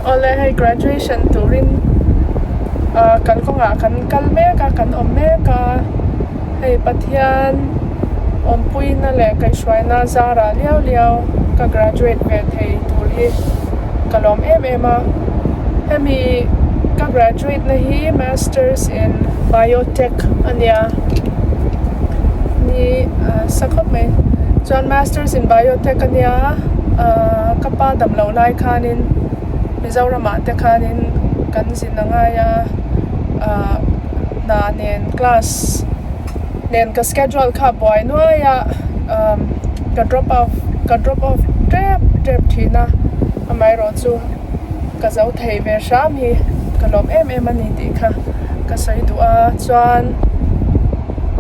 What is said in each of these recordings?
Awle hei graduation turin ah kalkawngah kan kal mek a kan awm mek a hei Pathian awmpuina leh kaihhruaina zarah liau liau ka graduate ve thei tur hi ka lawm em em a hemi ka graduate na hi masters in biotech a nia ni sa khawp mai chuan masters in biotech a nia ahh ka pa damloh lai khanin Mizoramah te khanin kan zin a ngai a ahh hna nen class nen ka schedule kha a buai nuai a ahh ka drop off ka drop off tep tep thin a amaherawhchu ka zo thei ve hram hi ka lawm em em a ni tih kha ka sawi duh a chuan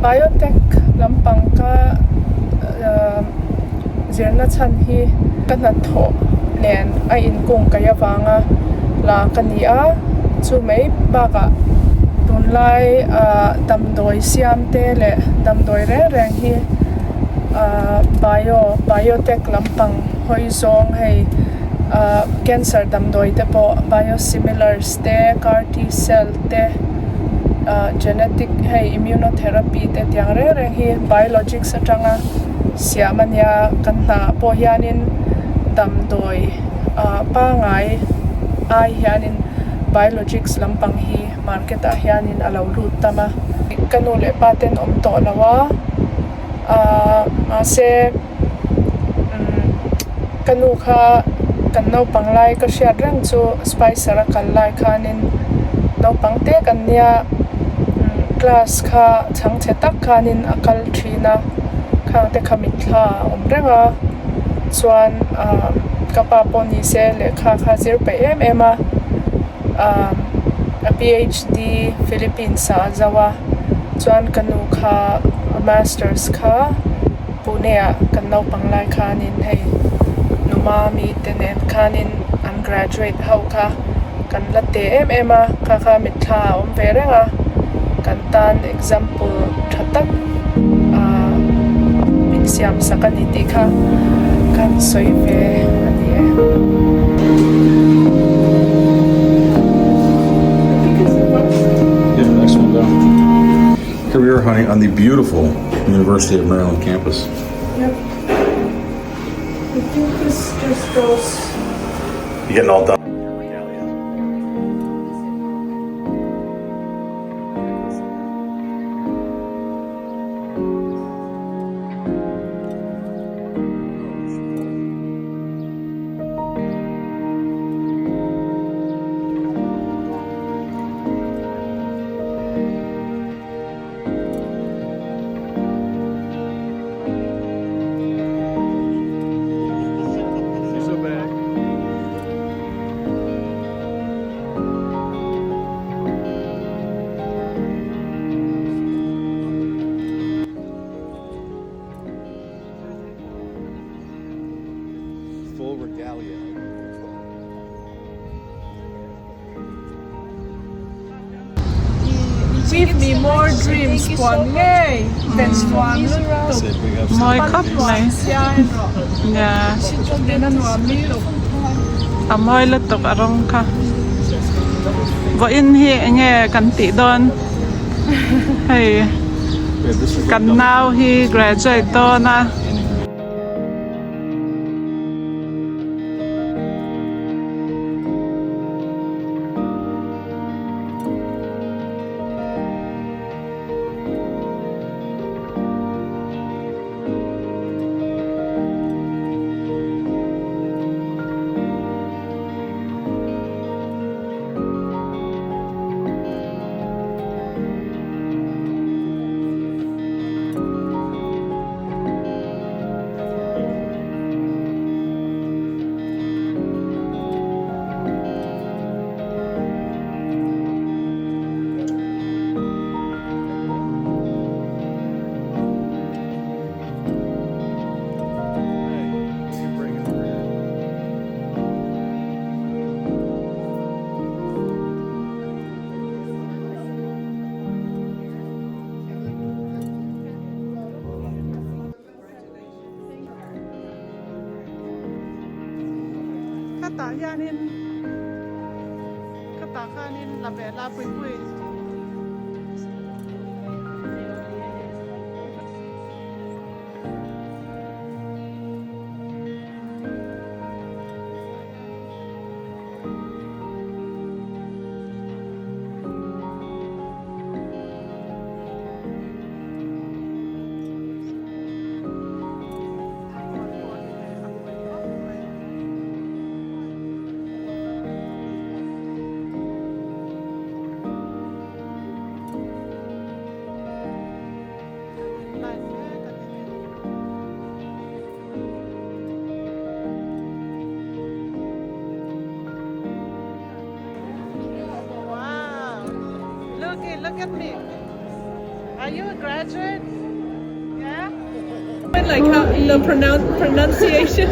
biotech lampang ka ahh zirna chhan hi ka hnathawh nen a inkung kaih avanga la ka ni a chu mai bakah tunlai ahh damdawi siam te leh damdawi reng reng hi ahh bio biotech lampang hawi zawng hei ahh cancer damdawi te pawh biosimilars te car t cell te ahh genetic hei immunotherapy te tiang reng reng hi biologics atanga siam a nia kan hna ah pawh hianin damdawi ah pangai ai hianin biologics lampang hi market ah hianin a lo lut tam a ka nu leh pa ten awm tawh lo a ahh mahse umm ka nu kha kan naupang lai ka hriat reng chu spicer a kal lai khanin naupang te kan nia umm class kha chhangchhe tak khanin a kal thin a khang te kha mitthla a awm reng a chuan ahh ka pa pawh ni se lehkha kha zir peih em em a ahh a PhD Philippines ah a zo a chuan ka nu kha a masters kha Pune ah kan naupang lai khanin hei numa mi te nen khanin an graduate ho kha kan la te em em a kha kha mitthla a awm ve reng a kan tan example tha tak ah min siam sak a ni tih kha kan sawi ve a ni e. Here we are, honey, on the beautiful University of Maryland campus. Yep. I think this just goes. You getting all done? Full regalia. Give me more dreams puan ngei ven nuam lutuk Mawi khawp mai nia a mawi lutuk a rawng kha vawiin hi eng nge kan tih dawn hei kan nau hi graduate dawn a. Khatah hianin. Tah khanin la ve la pui pui. Wow. Look at, look at me. Are you a graduate? Yeah? Like how the pronunciation.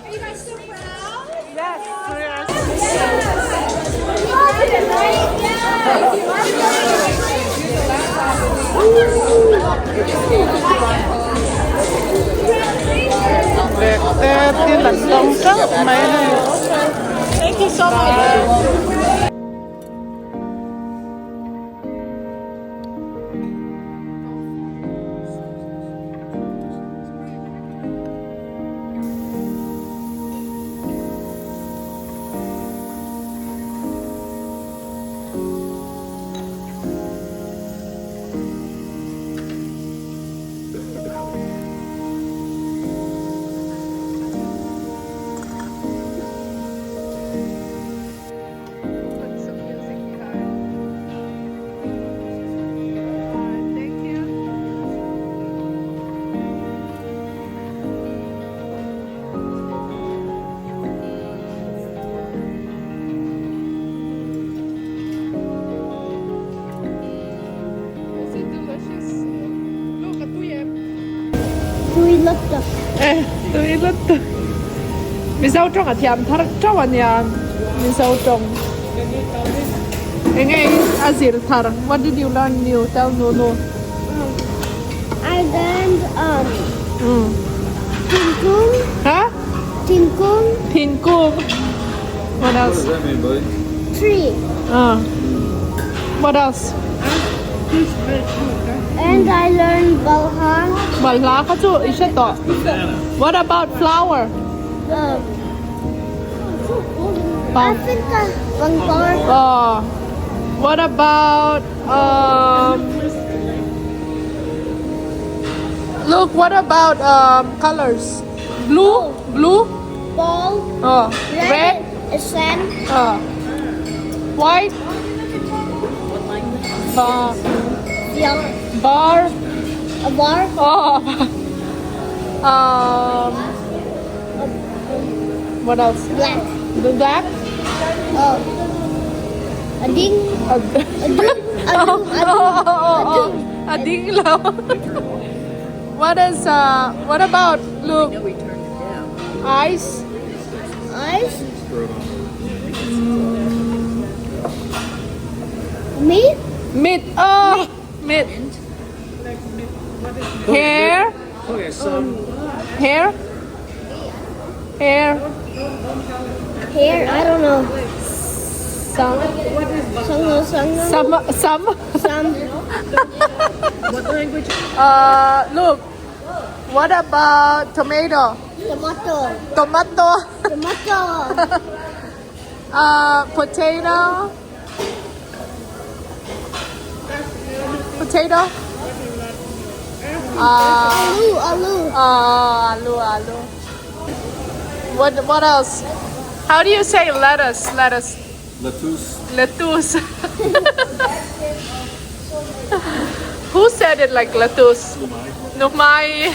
Are you guys so proud? Yes, we are. Lek te thil an dawng teuh mai hei. Thank you so much. Put some music behind. Alright, thank you. Is it delicious? Look, a tui em. Tui lutuk. Eh, tui lutuk. Mizo tawng a thiam thar teuh a nia. Mizo tawng. Enge a zir thar. What did you learn new? Tell Nunu. I learned Thingkung. Huh? Thingkung. Thingkung. What else? What does that mean, buddy? Tree. What else? And I learned Balha. Balhla kha chu i hre tawh. What about flower? I think Pangpar. Oh. What about Look, what about colors? Blue, blue. Ball. Oh. Red. Red. Sand. White. Bar. Yellow. Bar. A bar. Oh. What else? Black. The black? Oh. A ding. A A ding. A ding. A ding. A ding lo. What is what about look? Eyes? Eyes? Me? Mid. Oh, mid. Hair? Hair? Hair? Hair? I don't know. Some. Some. Some. Some. Some. Some. Look. What about tomato? Tomato. Tomato. Tomato. Potato. Potato. Alu. Alu. Alu, alu. What? What else? How do you say lettuce? Lettuce. Lettuce. Lettuce. Who said it like lettuce? Numai.